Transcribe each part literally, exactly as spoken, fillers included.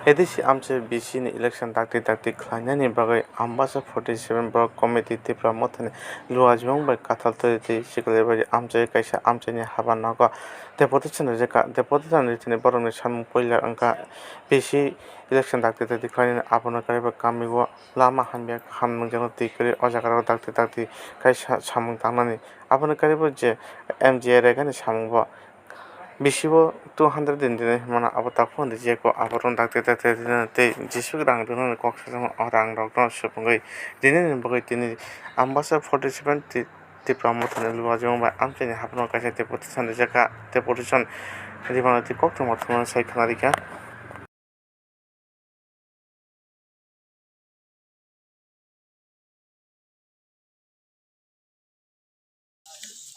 A D C amchai B C ni election dakti dakti khlainani bagwi Ambasa forty seven Block Committee Tipra Mothani Luajwng bai Kathal twi twi Sikhalibari amchai kaisa amchaini haba nogo deputation rijak kha. Deputation rijani borokni samung puila wngkha B C election dakti dakti khlainani, abono kariba kamio lama hamya kaham nungjakno twi kwrwi o jaga o dakti dakti kaisa samung tangnani. Abono kariba je M G A regani samung bo. Bisi bo two hundred din dinai hwnmano abo takhuk hwnwi jeko aborok dakti dakti dinai tei jesuk rang rwnani kok sajagmano o rang rokno swpwngwi rinani bagwi tini Ambasa forty seven Ti-, Tipra Mothani Luajwng bai amchaini haphano kaisa deputation rijak kha. Deputation rimano tei koktwma thumnani sai khna rikha.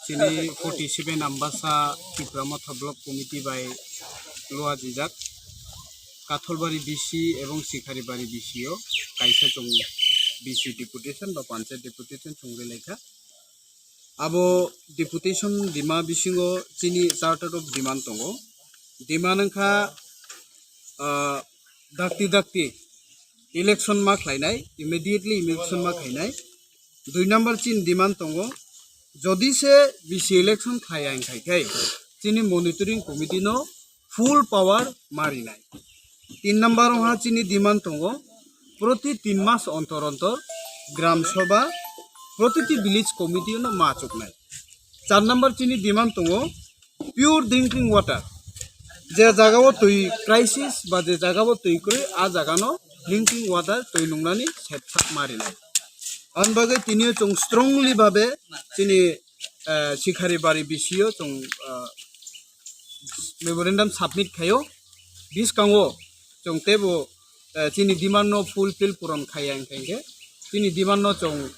Chini forty seven Ambasa Tipra Motha Block Committee bai luajijak Katholbari B C ebong Sikharibari B C o kaisa chwng B C deputation ba panchayat deputation chwng rwlaikha. Abo deputation dima bisingo chini charter of demand tongo. Demand wngkha, ah, dakti dakti election ma khlainai, immediately election ma khlainai. Dui number chini demand tongo, jodi se B C election khlaiya wngkhai khe chini monitoring committee no full power ma rinai. Tin number ha chini demand tongo, proti tin mas ontor ontor gram sabha, protiti village committee no ma chuknai. Char number chini demand tongo pure drinking water. Je jaga o twi crisis ba je jaga o twi kwrwi, a jaga no drinking water twi nungnani sep sak ma rinai. Ani bagwi tini o chwng strongly babe chini, eh, Sikharibari B C o chwng, eh, memorandum submit khaio. Biskango chwng teibo, eh, chini demand no fulfill puron khaiya wngkha hinkhe, chini demand no chwng,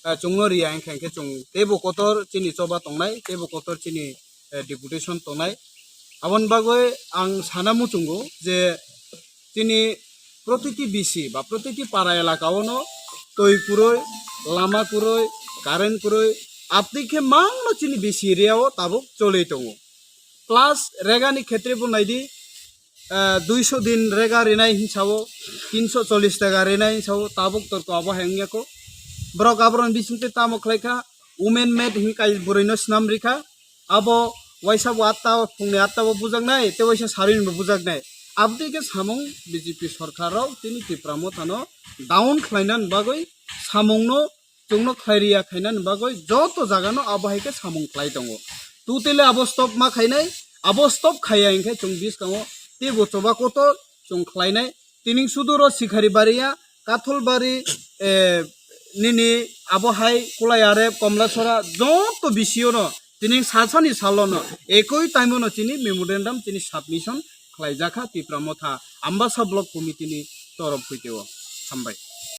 eh, chwngno riya wngkha hinkhe, chwng teibo kotor chini choba tongnai, teibo kotor chini, eh, deputation tongnai. Aboni bagwi ang sana muchungo je chini protiti B C ba protiti para elaka o no twi kwrwi, lama kwrwi, current kwrwi, abtwi khe mangno chini B C area o tabuk choli tongo. Plus regani khetre bo naidi, eh, duiso din rega rinai hinsao, tinso chollish taka rinai hinsao, tabuk torko abo hai wngya kho. Borok aboroni bisingtwi tamo khlaikha, women maid hinwi kai bwrwino swnam rikha. Abo waisa bo atta, phungni atta bo bujaknai, tei waisa sarinbo bujaknai. Abotwi khe samung B J P sorkar rok chini Tipra Mothano down khlainani bagwi samungno chwngno khlai riya khainani bagwi joto jagano abo hai khe samung khlai tongo. Totally abo stop ma khainai, abo stop khaiya hinkhe chwng biskango teibo choba kotor chwng khlainai. Tining suduro Sikharibari ya, Katholbari, eh, nini abo hai Kulai Arep, Komlasora joto B C o no tining salsani salono ekoi time o no chini memorandum chini submission khlaijakha Tipra Motha Ambasa Block Committee ni torof hoite o. Hambai.